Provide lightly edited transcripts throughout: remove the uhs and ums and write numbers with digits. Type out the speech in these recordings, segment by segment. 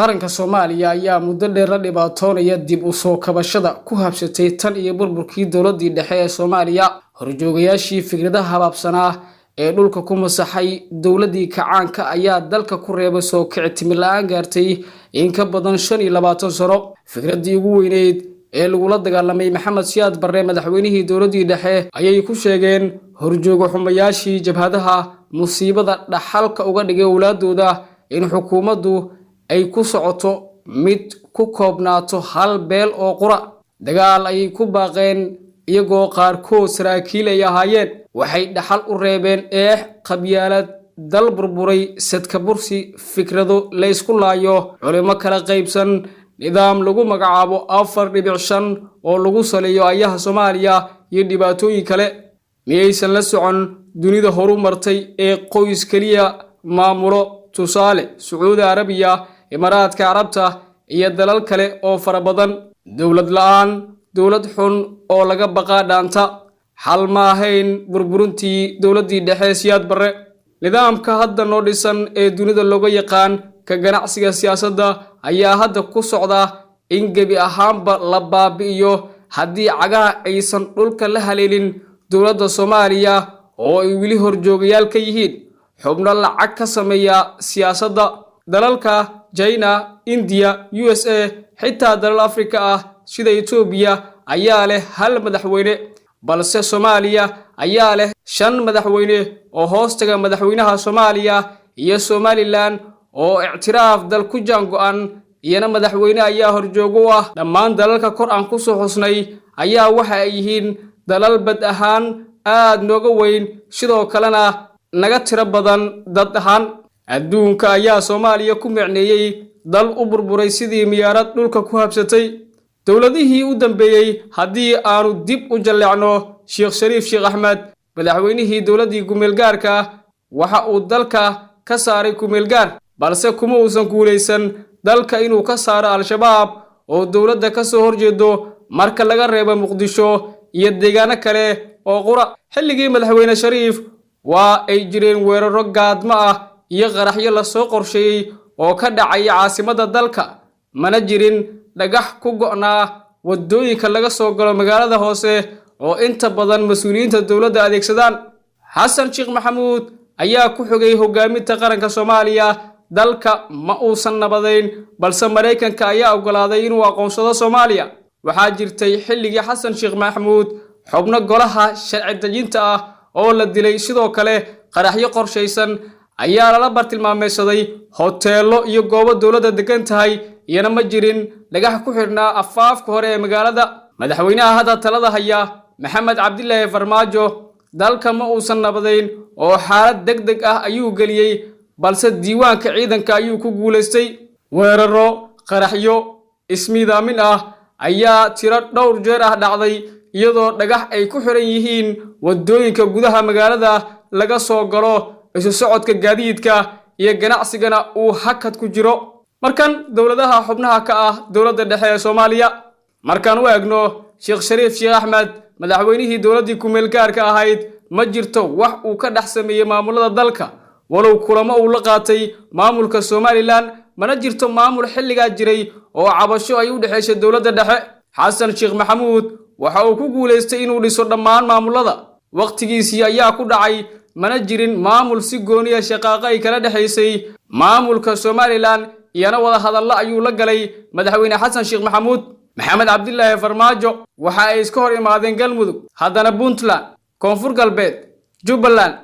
Qaranka Soomaaliya ayaa muddo dheer la dhibaatoonaya dib u soo kabashada ku habsatay tan iyo burburkii dowladdii dhexe ee Soomaaliya. Horjoogayaashii fikradaha habaabsanaa ee dhulka ku masaxay dowladdii kacaanka ayaa dalka ku reebay soo kici timi la-aan gaartay in ka badan 25 sano. Fikraddii ugu weyneyd ee lagula dagaalamay Maxamed Siyaad Barre, madaxweynihii dowladdii dhexe, ayay ku sheegeen horjooga xumayaashii jabhadaha musiibada dhaxalka uga dhigay owlaadooda in xukuumaddu ay ku socoto mid ku koobnaato hal beel oo qura. Dagaal ayay ku baaqeen, iyagoo qaarkood saraakiil ay ahaayeen. Waxay dhaxal u reebeen eex, qabyaalad, dal burburay, sadka bursi, fikrado la ysku laayo, culimo kala qaybsan, nidaam lagu magacaabo 4.5 oo lagu saleeyo ayaha Soomaaliya iyo dhibaatooyin kale. Miyaysan la socon dunida horu martay ee qoys keliya maamulo? Tusaale, Sacuudi Arabiya, Imaaraadka Carabta iyo dalal kale oo fara badan. Dowlad la-aan dowlad xun oo laga baqaa dhaanta. Xal ma ahayn burburintii dowladdii dhexe Siyaad Barre. Nidaamka hadda noo dhisan ee dunida looga yaqaan ka ganacsiga siyaasadda ayaa hadda ku socda in gebi ahaanba la baabi'iyo haddii cagaha aysan dhulka la haleelin dowladda Soomaaliya, oo ay weli horjoogayaal ka yihiin xubno lacag ka sameeya siyaasadda. Dalalka China, Indiya, USA, xitaa dalal Afrika ah sida Etoobiya ayaa leh hal madaxweyne, balse Soomaaliya ayaa leh shan madaxweyne oo hoostaga madaxweynaha Soomaaliya, iyo Somalilan oo ictiraaf dal ku jaan go-an, iyana madaxweyne ayaa horjoogo u ah. Dhammaan dalalka kor aan ku soo xusnay ayaa waxa ay yihiin dalal bad ahaan aad nooga weyn, sidoo kalena naga tiro badan dad ahaan. Adduunka ayaa Soomaaliya ku micneeyey dal u burburay sidii miyaarad dhulka ku habsatay. Dowladihii u dambeeyey haddii aanu dib u jalleecno, Sheekh Shariif Sheekh Axmed, madaxweynihii dowladdii kumeelgaarka, waxa uu dalka ka saaray kumeelgaar, balse kuma uusan guulaysan dalka inuu ka saaro Al-Shabaab oo dowladda ka soo horjeedo, marka laga reebo Muqdisho iyo deegaano kale oo qura. Xilligii madaxweyne Shariif waa ay jireen weeraro gaadmo ah iyo qaraxyo lasoo qorsheeyey oo ka dhacaya caasimadda dalka, mana jirin dhagax ku go'naa waddooyinka laga soo galo magaalada hoose oo inta badan mas-uuliyiinta dowladda adeegsadaan. Xasan Sheekh Maxamuud ayaa ku xogay hogaaminta qaranka Soomaaliya. Dalka ma uusan nabadayn, balse Maraykanka ayaa oggolaaday inuu aqoonsado Soomaaliya. Waxaa jirtay xilligii Xasan Sheekh Maxamuud xubno golaha sharci dejinta ah oo la dilay. Sidoo kale qaraxyo qorshaysan ayaa lala bartilmaameysaday hoteello iyo goobo dowladda degan tahay, iyana ma jirin dhagax ku xidhnaa afaafka hore ee magaalada. Madaxweynaha hadda talada haya, Maxamed Cabdilaahi Farmaajo, dalka ma uusan nabadayn oo xaalad deg deg ah ayuu geliyey, balse diiwaanka ciidanka ayuu ku guulaystay. Weeraro, qaraxyo ismiidaamin ah ayaa tiro dhowr jeer ah dhacday, iyadoo dhagax ay ku xiran yihiin waddooyinka gudaha magaalada laga soo galo, isu socodka gaadiidka iyo ganacsigana uu hakad ku jiro. Markan dowladaha xubnaha ka ah dowladda dhexe ee Soomaaliya markaan u eegno, Sheekh Shariif Sheekh Axmed, madaxweynihii dowladdii kumeelgaarka ahayd, ma jirto wax uu ka dhex sameeyey maamulada dalka, walow kulamo uu la qaatay maamulka Somalilan. Mana jirto maamul xilligaa jiray oo cabasho ay u dhexaysay dowladda dhexe. Xasan Sheekh Maxamuud waxa uu ku guulaystay inuu dhiso dhammaan maamulada. Wakhtigiisii ayaa ku dhacay, mana jirin maamul si gooniya shaqaaqo ay kala dhexaysay. Maamulka Somalilan iyana wada hadallo ayuu la galay madaxweyne Xasan Sheekh Maxamuud. Maxamed Cabdilaahi Farmaajo waxa ay iska hor imaadeen Galmudug, haddana Puntland, Koonfur Galbeed, Jubbaland.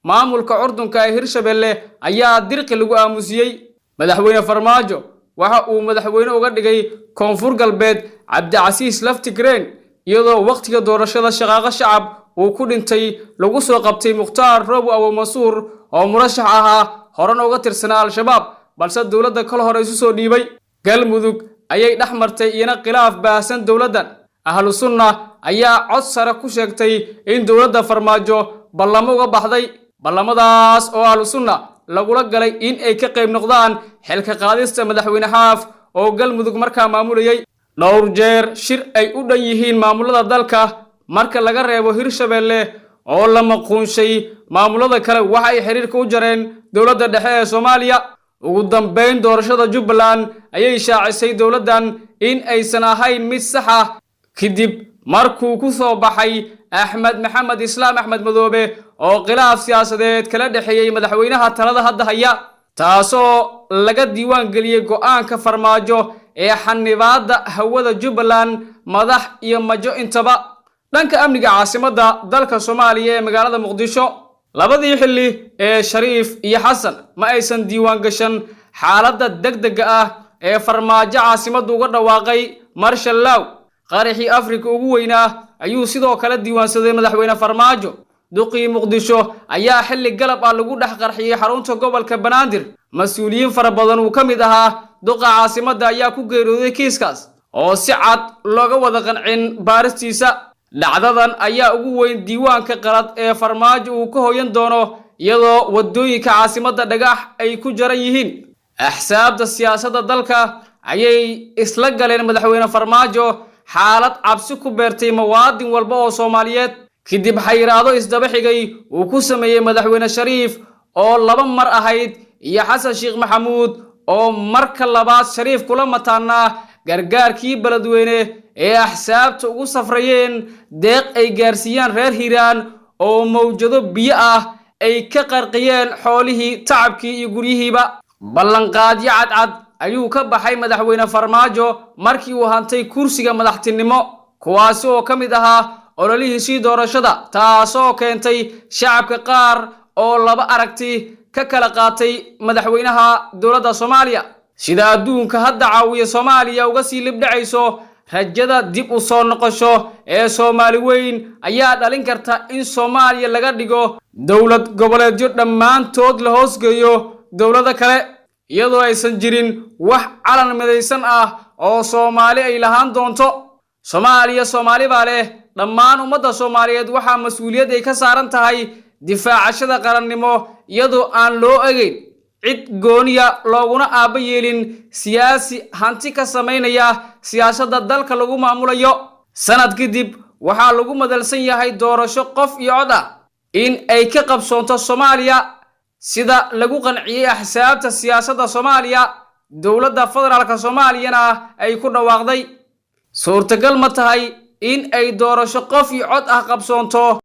Maamulka curdunka ee Hirshabelle ayaa dirqi lagu aamusiyey. Madaxweyne Farmaajo waxa uu madaxweyne uga dhigay Koonfur Galbeed Cabdicasiis Laftigreen, iyadoo wakhtiga doorashada shaqaaqo shacab uu ku dhintay lagu soo qabtay Mukhtaar Roobo Abu Mansuur oo murashax ahaa, horena uga tirsanaa Al-Shabaab, balse dowladda kol hore isu soo dhiibay. Galmudug ayay dhex martay iyana khilaaf baahsan dowladdan. Ahlu Sunna ayaa cod sare ku sheegtay in dowladda Farmaajo ballamo uga baxday, ballamadaas oo Ahlu Sunna lagula galay in ay ka qayb noqdaan xilka qaadista madaxweyne Xaaf oo Galmudug markaa maamulayay. Dhowr jeer shir ay u dhan yihiin maamulada dalka, marka laga reebo Hirshabelle oo la maquunshay, maamulada kale waxa ay xiriirka u jareen dowladda dhexe ee Soomaaliya. Ugu dambayn, doorashada Jubbaland ayay shaacisay dowladdan in aysan ahayn mid sax ah, kadib markuu ku soo baxay Axmed Maxamed Islaam, Axmed Madoobe, oo khilaaf siyaasadeed kala dhexeeyey madaxweynaha talada hadda haya, taasoo laga diiwaan geliyey go'aanka Farmaajo ee xanibaadda hawada Jubbaland, madax iyo majo intaba. Dhanka amniga caasimadda dalka Soomaaliya ee magaalada Muqdisho, labadii xilli ee Shariif iyo Xasan ma aysan diiwaan gashan xaaladda degdega ah ee Farmaajo caasimaddu uga dhawaaqay martial law. Qaraxii Afrika ugu weynaa ayuu sidoo kale diiwaansaday madaxweyne Farmaajo. Duqii Muqdisho ayaa xilli galab ah lagu dhex qarxiyey xarunta gobolka Banaadir. Mas-uuliyiin fara badan uu ka mid ahaa duqa caasimadda ayaa ku geeriyooday kiiskaas oo si cad looga wada qancin baaristiisa. Dhacdadan ayaa ugu weyn diiwaanka qalad ee Farmaajo uu ka hoyan doono, iyadoo waddooyinka caasimadda dhagax ay ku jaran yihiin. Axsaabta siyaasadda dalka ayay isla galeen madaxweyne Farmaajo xaalad cabsi ku beertay muwaadin walba oo Soomaaliyeed, kadib xayiraado isdaba xigay uu ku sameeyey madaxweyne Shariif oo laba mar ahayd iyo Xasan Sheekh Maxamuud oo marka labaad Shariif kula mataanaa gargaarkii Beledweyne ee axsaabta ugu safrayeen deeq ay gaarsiiyaan reer Hiiraan oo mawjado biyo ah ay ka qarqiyeen xoolihii, tacabkii iyo guryihiiba. Ballanqaadyo cadcad ayuu ka baxay madaxweyne Farmaajo markii uu hantay kursiga madaxtinimo, kuwaasi oo ka mid ahaa ololihiisii doorashada, taasoo keentay shacabka qaar oo laba aragti ka kala qaatay madaxweynaha dowladda Soomaaliya. Sida adduunka hadda caawiya Soomaaliya uga sii libdhacayso rajada dib u soo noqosho ee Soomaali weyn ayaa dhalin karta in Soomaaliya laga dhigo dowlad goboleedyo dhammaantood la hoosgeeyo dowlado kale, iyadoo aysan jirin wax calan midaysan ah oo Soomaali ay lahaan doonto. Soomaaliya Soomaali baa leh. Dhammaan ummadda Soomaaliyeed waxaa mas-uuliyad ay ka saaran tahay difaacashada qarannimo, iyadoo aan loo egeyn cid gooniya, looguna aabba yeelin siyaasi hanti ka samaynaya siyaasadda dalka lagu maamulayo. Sanad kadib waxaa lagu madalsan yahay doorasho qof iyo cod ah in ay ka qabsoonto Soomaaliya, sida lagu qanciyey axsaabta siyaasadda Soomaaliya, dowladda federaalka Soomaaliyana ay ku dhawaaqday. Suurtagal ma tahay in ay doorasho qof iyo cod ah qabsoonto?